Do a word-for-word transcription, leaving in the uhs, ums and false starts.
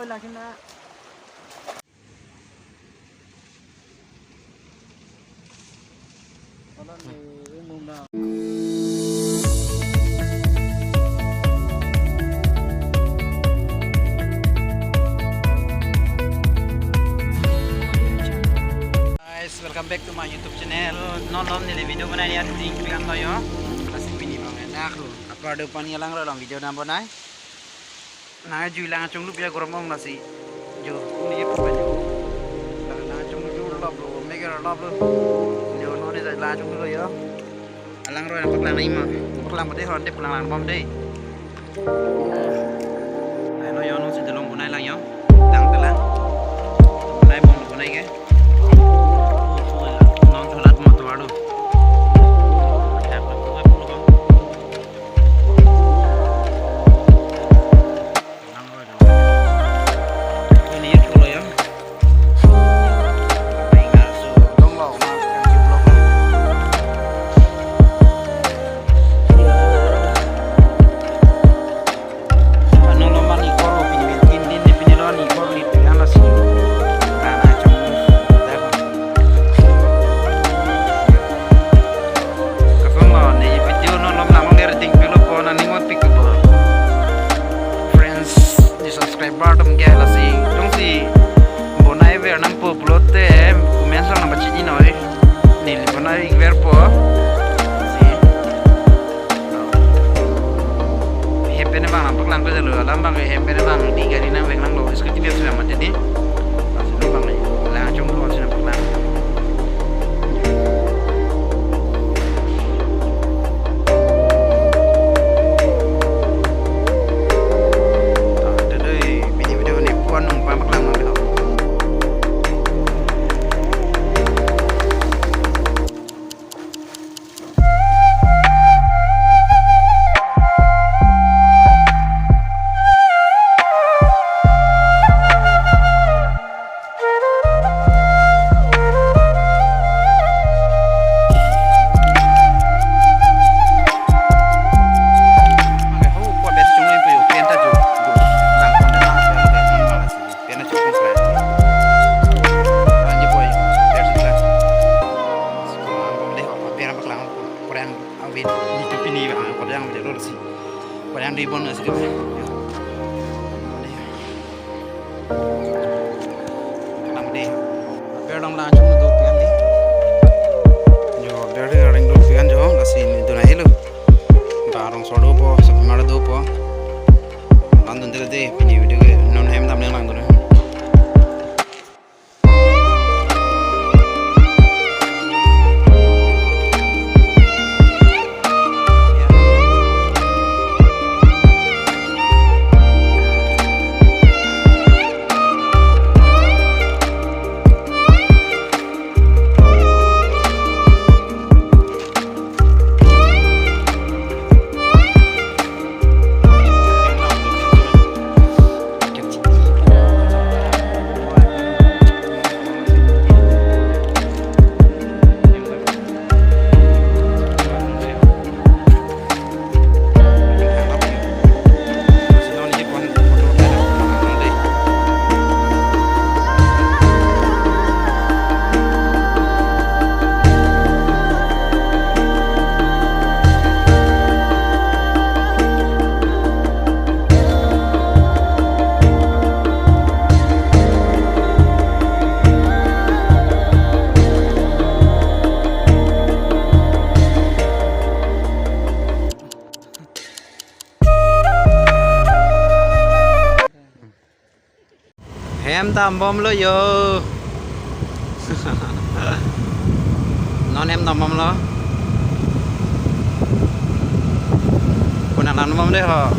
Lagi na. Guys, welcome back to my YouTube channel. Non non neli video bonai ni ating pilan lo yo. Lasi pini bang enak lo. Apar do pani alangroi along video nang bonai. Nang jui lang chunglu pia gorom ong lasi. Jo, ni pun jo. Lang chunglu lop lo, meger lop lo. Jo, non ni lang chunglu yo. Alangroi nang paklang nai ma. Paklang pade hon de paklang lang bom de. Ano yo non si delong bonai lang yo. Tang telang. Bonai bom bonai ke. Non cholat motor adu. Friends, di subscriber atum ke lasi, jongsi bonai ver nangpo pulote, comment section nang pachini noi. Neli bonai ver po. Si. Hem pen abang nang paklang ko jalo, alam abang hem pen abang di gari nang vek nang lo, scooty biar sudah mati di. Lasi abang ni, lang chunglu si nang paklang. Ah, dodoi, pini video ni puan nung pam paklang mang dok. Pena chukun kra. Anji boy, biar sih kra. Sekolah bom deh, apa biar apa kelang, kurang awin, ni tu pini bang, kurang awin dulu sih. Kurang di bon sih kra. Yo. Bom deh. Kelang deh. Biar dong lang chung tu pian deh. Yo, biar deh ring tu pian jo, lasi ni tu na helo. Barong sodo po, sapmar do po. Lan dun deh deh, pini video ke non hem dam nang lang dun. Hem dam bom lo yo. Non hem dam bom lo. Puna lan bom deh ho.